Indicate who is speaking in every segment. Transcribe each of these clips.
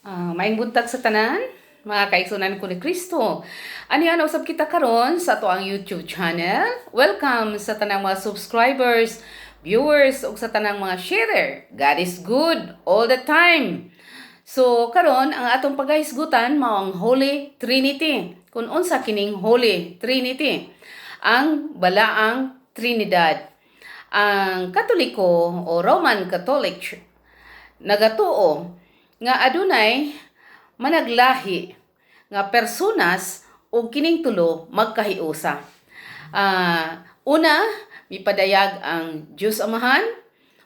Speaker 1: Maayong buntag sa tanan, mga kaigsunan ko ni Kristo. Aniana usab kita karon sa atoang YouTube channel. Welcome sa tanang mga subscribers, viewers ug sa tanang mga sharer. God is good all the time. So karon, ang atong pagahisgutan mao ang Holy Trinity. Kung unsa kining Holy Trinity? Ang Balaang Trinidad. Ang Katoliko o Roman Catholic nagatuo nga adunay managlahi nga personas ug kining tulo magkahiusa. Una, mipadayag ang Dios Amahan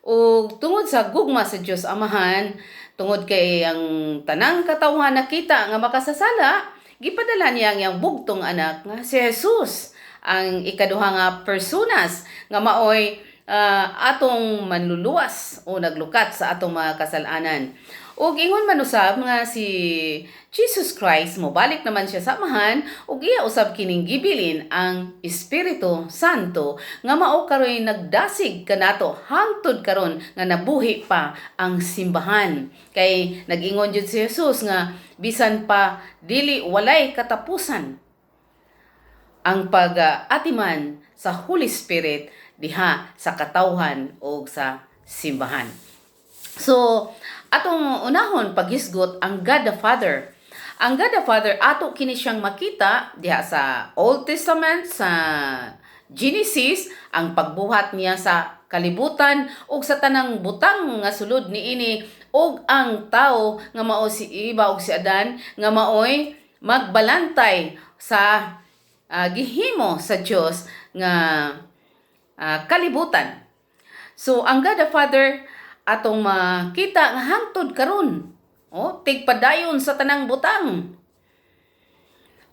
Speaker 1: ug tungod sa gugma sa Dios Amahan, tungod kay ang tanang katawhan nakita nga makasasala, gipadala niya ang iyang bugtong anak nga si Jesus, ang ikaduha nga personas nga maoy atong manluluwas o naglukat sa atong mga kasalanan. Ug ingon man usab nga si Jesus Christ mobalik naman siya sa Amahan ug iya usab kining gibilin ang Espiritu Santo nga mao karoy nagdasig kanato hangtod karon nga nabuhi pa ang simbahan. Kay nag-ingon jud si Jesus nga bisan pa dili walay katapusan ang pag-atiman sa Holy Spirit diha sa katawhan o sa simbahan. So, atong unahon paghisgot ang God the Father. Ang God the Father, ato kini siyang makita diha sa Old Testament, sa Genesis, ang pagbuhat niya sa kalibutan ug sa tanang butang nga sulod niini ug ang tao nga mao si Eva ug si Adan nga maoy magbalantay sa gihimo sa Dios nga kalibutan. So ang God the Father, atong makita nga hangtod karon, oh, tigpadayon sa tanang butang.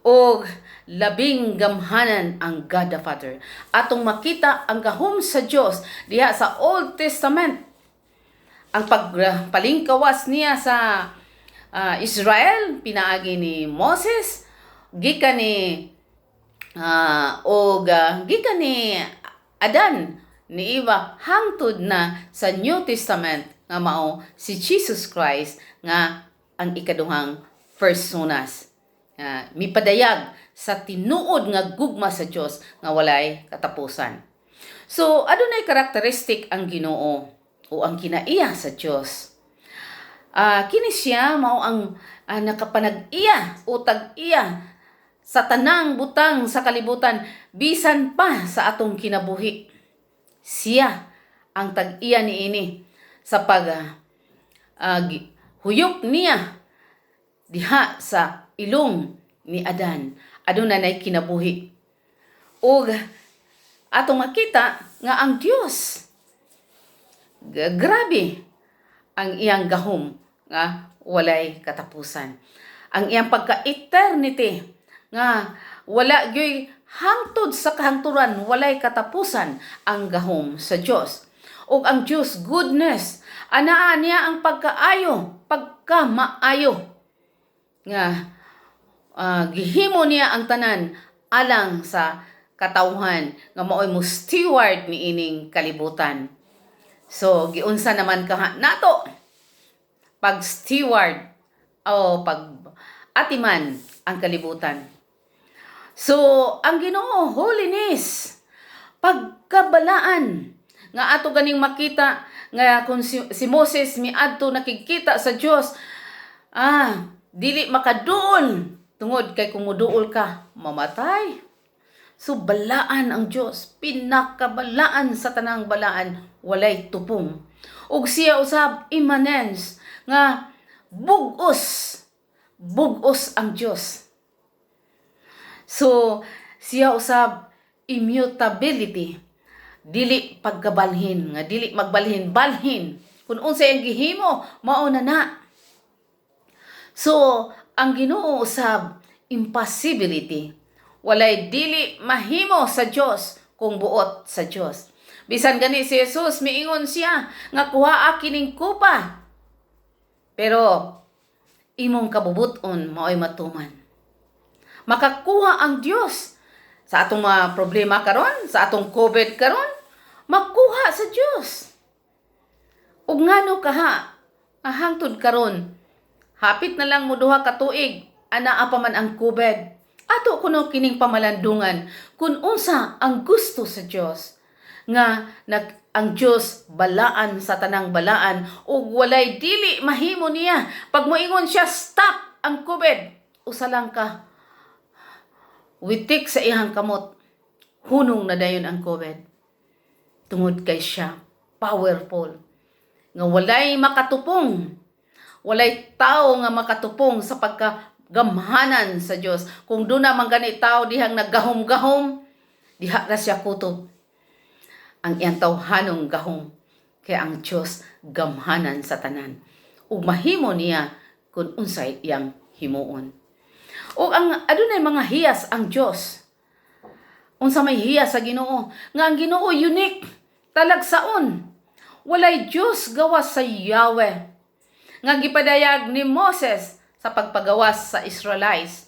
Speaker 1: Og labing gamhanan ang God the Father. Atong makita ang gahom sa Dios diha sa Old Testament. Ang pagpalingkawas niya sa Israel pinaagi ni Moses, gikan ni og gikan ni Adan, ni Eva, hangtod na sa New Testament nga mao si Jesus Christ nga ang ikaduhang personas. Mipadayag sa tinuod nga gugma sa Dios nga walay katapusan. So adunay karakteristik ang Ginoo o ang kinaiya sa Dios. Kini siya mao ang nakapanag-iya o tag-iya sa tanang butang sa kalibutan, bisan pa sa atong kinabuhi. Siya ang tag-iya niini sa pag huyop niya diha sa ilong ni Adan. Aduna nay kinabuhi. Ug atong makita nga ang Dios, grabe ang iyang gahom nga walay katapusan. Ang iyang pagka-eternity nga wala gyoy hangtod sa kahangturan, walay katapusan ang gahom sa Dios. Ug ang Dios goodness, anaa niya ang pagkaayo, pagkamaayo nga gihimo niya ang tanan alang sa katawhan nga maoy mo steward niining kalibutan. So giunsa naman kaha nato pag steward o pag atiman ang kalibutan? So ang Ginoo holiness, pagkabalaan nga ato ganing makita nga kung si Moses miadto nakigkita sa Dios, dili makaduol tungod kay kung muduol ka, mamatay. So balaan ang Dios, pinakabalaan sa tanang balaan, walay tupong. Ug siya usab immanence nga bug-os, bug-os ang Dios. So siya usab immutability, dili pagkabalhin, nga dili magbalhin balhin. Kung unsay ang gihimo, mao na na. So ang Ginoo usab impossibility. Walay dili mahimo sa Dios kung buot sa Dios. Bisan gani si Jesus miingon siya nga kuhaa kining kupa. Pero imong kabubuton mao'y matuman. Makakuha ang Dios sa atong mga problema karon, sa atong COVID karon, makuha sa Dios. Ug ngano kaha, hangtod karon, Hapit na lang mo 2 ka tuig, anaa pa man ang COVID. Ato kuno kining pamalandungan kung unsa ang gusto sa Dios nga ang Dios balaan sa tanang balaan ug walay dili mahimo niya. Pag moingon siya, "Stop ang COVID," usa lang ka witik sa iyang kamot, hunong na dayon ang COVID tungod kay siya powerful nga walay makatupong, walay tao nga makatupong sa pagkagamhanan sa Dios. Kung duna man gani tao dihang naggahom-gahom, diha ra siya kutob ang iyang tawhanong gahom kay ang Dios gamhanan sa tanan ug mahimo niya kung unsay iyang himuon. Ug ang adunay mga hiyas ang Dios. Unsa may hiyas sa Ginoo? Nga ang Ginoo unique, talagsaon. Walay Dios gawas sa Yahweh nga gipadayag ni Moses sa pagpagawas sa Israelites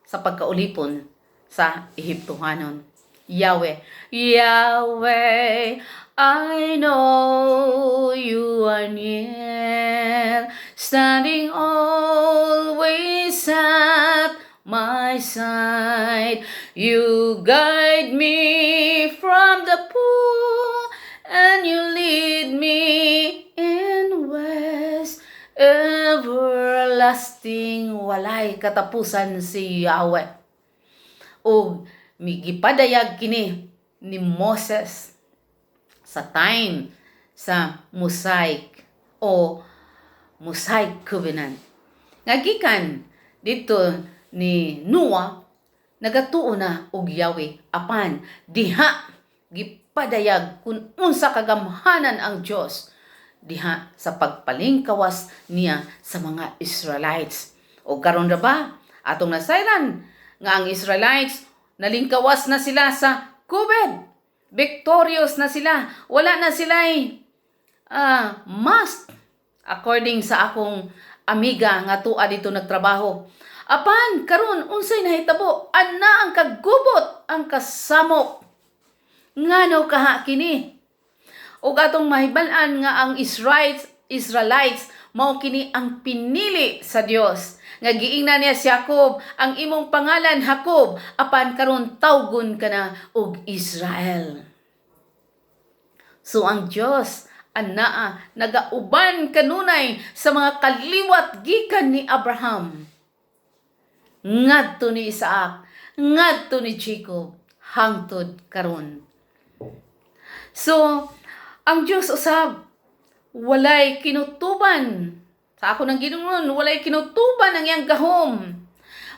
Speaker 1: sa pagkaulipon sa Ehiptohanon. Yahweh, Yahweh, I know you are near, standing always at my side. You guide me from the pool and you lead me in ways everlasting. Walay katapusan si Yahweh. O migipadayag kini ni Moses sa time sa Mosaic o Mosaic Covenant. Nga gikan dito ni Noah, nagatuo na og Yahweh, apan diha gipadayag kung unsa kagamhanan ang Dios diha sa pagpalingkawas niya sa mga Israelites. O karon ra ba atong nasayran nga ang Israelites nalingkawas na sila sa COVID? Victorious na sila. Wala na sila mask according sa akong amiga nga tuwa dito nagtrabaho. Apan karon, unsay nahitabo? Ana ang kagubot, ang kasamok. Ngano kaha kini? Ug atong mahibal-an nga ang Israelites mao kini ang pinili sa Dios. Nga giingnan niya si Jacob, "Ang imong pangalan Jacob, apan karon tawgon ka na og Israel." So ang Dios anaa nagauban kanunay sa mga kaliwat gikan ni Abraham ngadto ni Isaac, ngadto ni Jacob, hangtod karon. So ang Dios usab walay kinutuban. Sa ako ng Ginoo, walay kinutuban ang iyang gahom.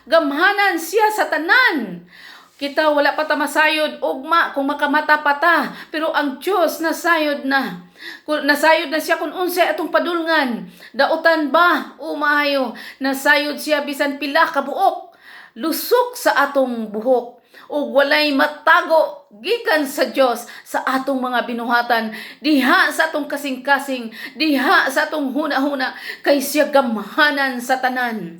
Speaker 1: Gamhanan siya sa tanan. Kita wala pa ta masayod ugma kung makamata pa ta, pero ang Dios nasayod na. Kung nasayod na siya kung unsay atong padulngan, dautan ba o maayo, nasayod siya bisan pila ka buok lusok sa atong buhok ug walay matago gikan sa Dios sa atong mga binuhatan, diha sa atong kasing-kasing, diha sa atong huna-huna, kay siya gamhanan sa tanan.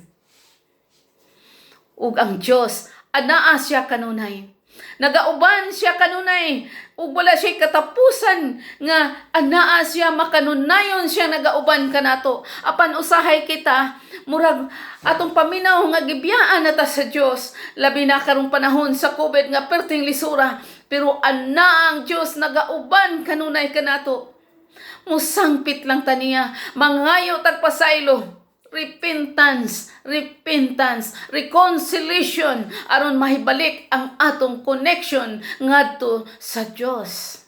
Speaker 1: Ug ang Dios anaa siya kanunay. Nagauban siya kanunay ug wala siya katapusan nga anaa siya, makanunayon siya nagauban kanato. Apan usahay kita murag atong paminaw nga gibiyaan na ta sa Dios, labi na karong panahon sa COVID nga perting lisura, pero anaa ang Dios, nagauban kanunay kanato. Musangpit lang ta niya, mangayo tag pasaylo, repentance, repentance, reconciliation aron mahibalik ang atong connection ngadto sa Dios.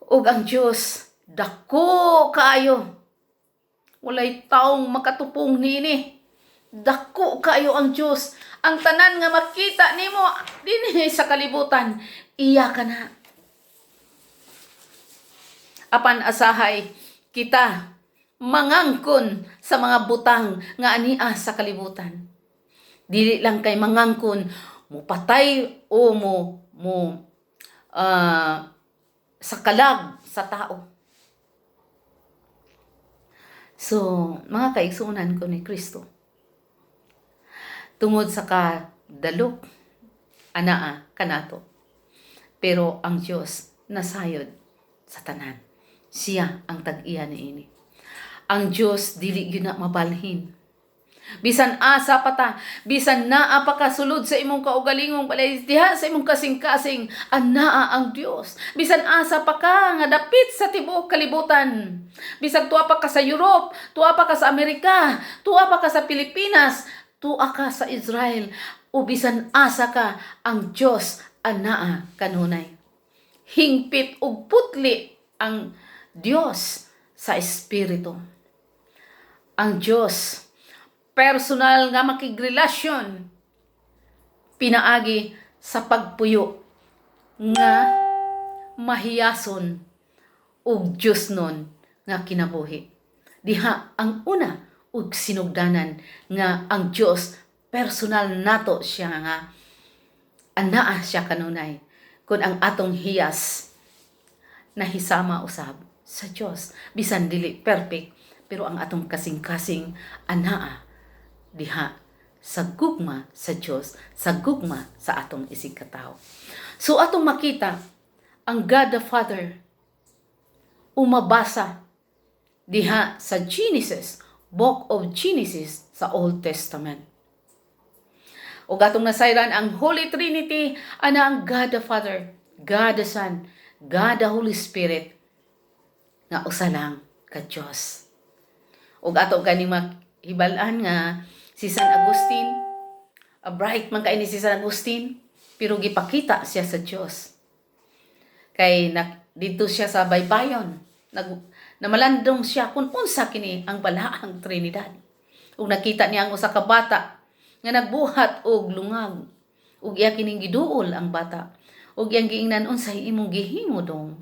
Speaker 1: Ug ang Dios dako kaayo. Walay taong makatupong niini. Dako kaayo ang Dios. Ang tanan nga makita nimo dinhi sa kalibutan, iya ka na. Apan asahay kita mangangkon sa mga butang nga ania sa kalibutan. Dili lang kay mangangkon, mupatay o mo mo sa kalag sa tao. So, mga kaigsuonan ko ni Kristo, tungod sa kadalok, anaa kanato. Pero ang Dios nasayod sa tanan. Siya ang tag-iya niini. Ang Dios dili gyud na mabalhin. Bisan asa pa ta, bisan naa pa ka sulod sa imong kaugalingong balay, diha sa imong kasing-kasing, anaa ang Dios. Bisan asa pa ka nga dapit sa tibuok kalibutan. Bisag tuwa pa ka sa Europe, tuwa pa ka sa Amerika, tuwa pa ka sa Pilipinas, tuwa ka sa Israel, o bisan asa ka, ang Dios anaa kanunay. Hingpit ug putli ang Dios sa espiritu. Ang Dios personal nga makigrelasyon pinaagi sa pagpuyo nga mahiyason ug Diyosnon nga kinabuhi. Diha ang una ug sinugdanan nga ang Dios personal nato siya nga anaa siya kanunay kun ang atong hiyas nahisama usab sa Dios, bisan dili perfect, pero ang atong kasing-kasing anaa diha sa gugma sa Dios, sa gugma sa atong isig katawo. So atong makita ang God the Father umabasa diha sa Genesis, Book of Genesis sa Old Testament. Ug atong nasayran ang Holy Trinity ana ang God the Father, God the Son, God the Holy Spirit nga usa lang ka Dios. Ug ato gani mahibal-an nga si San Agustin, a bright man kay ni si San Agustin, pero gipakita siya sa Dios. Kay na, dito siya sa baybayon, namalandong siya kung unsa kini ang balaang Trinidad. Ug nakita niya ang usa ka bata nga nagbuhat og lungag. Ug iya kining giduol ang bata. Ug iyang giingnan, "Unsay imong gihimo dong?"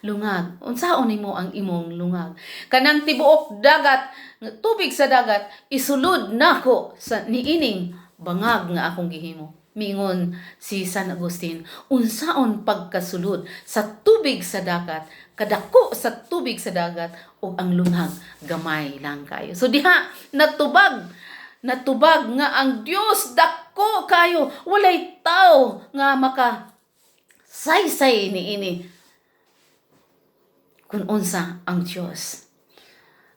Speaker 1: "Lungag." "Unsaon nimo ang imong lungag?" "Kanang tibuok dagat, tubig sa dagat, isulod nako sa niining bangag nga akong gihimo." Miingon si San Agustin, "Unsaon pagkasulod sa tubig sa dagat, kadako sa tubig sa dagat, ug ang lungag gamay lang kayo?" So diha natubag natubag nga ang Dios dako kayo, walay tao nga maka saysay niini kung unsa ang Dios.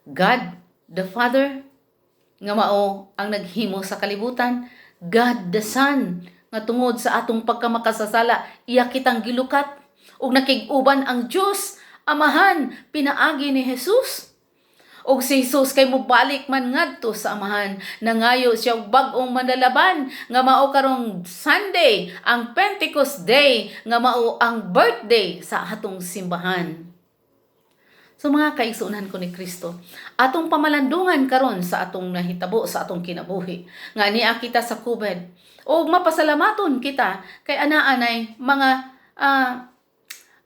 Speaker 1: God the Father nga mao ang naghimo sa kalibutan, God the Son nga tungod sa atong pagkamakasasala iya kitang gilukat ug nakig-uban ang Dios Amahan pinaagi ni Jesus. Ug si Jesus kay mobalik man ngadto sa Amahan. Nangayo siya og bag-ong manlalaban nga mao karong Sunday, ang Pentecost Day, nga mao ang birthday sa atong simbahan. So mga kaigsuonan ko ni Kristo, atong pamalandungan karon sa atong nahitabo sa atong kinabuhi nga niya kita sa COVID. O mapasalamaton kita kay anaa-nay mga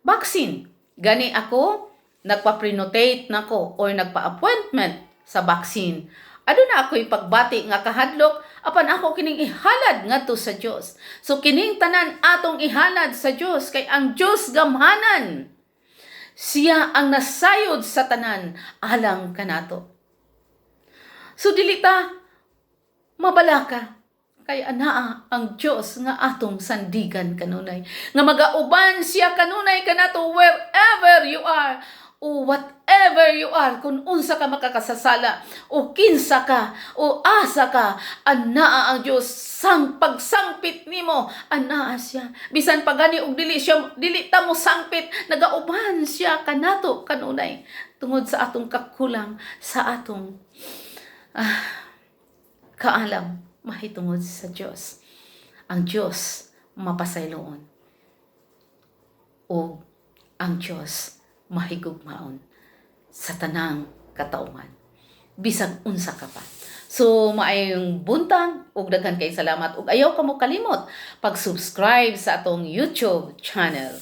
Speaker 1: vaccine. Gani ako nagpa-prenotate nako or nagpa-appointment sa vaccine. Aduna ako'y pagbati nga kahadlok, apan ako kining ihalad ngadto sa Dios. So kining tanan atong ihalad sa Dios kay ang Dios gamhanan. Siya ang nasayod sa tanan alang kanato. So dili ta mabalaka kay anaa ang Dios nga atong sandigan kanunay. Nga magauban siya kanunay kanato wherever you are o whatever you are, kung unsa ka makakasasala o kinsa ka o asa ka, anaa ang Dios sang pagsangpit nimo, anaa siya. Bisan pa gani og dili siya, dili ta mo sangpit, nagauban siya kanato kanunay tungod sa atong kakulang sa atong kaalam mahitungod sa Dios. Ang Dios mapasayloon o ang Dios mahigugmaon sa tanang katauhan bisag unsa ka pa. So maayong buntag ug daghan kay salamat ug ayaw ka mo kalimot pag-subscribe sa atong YouTube channel.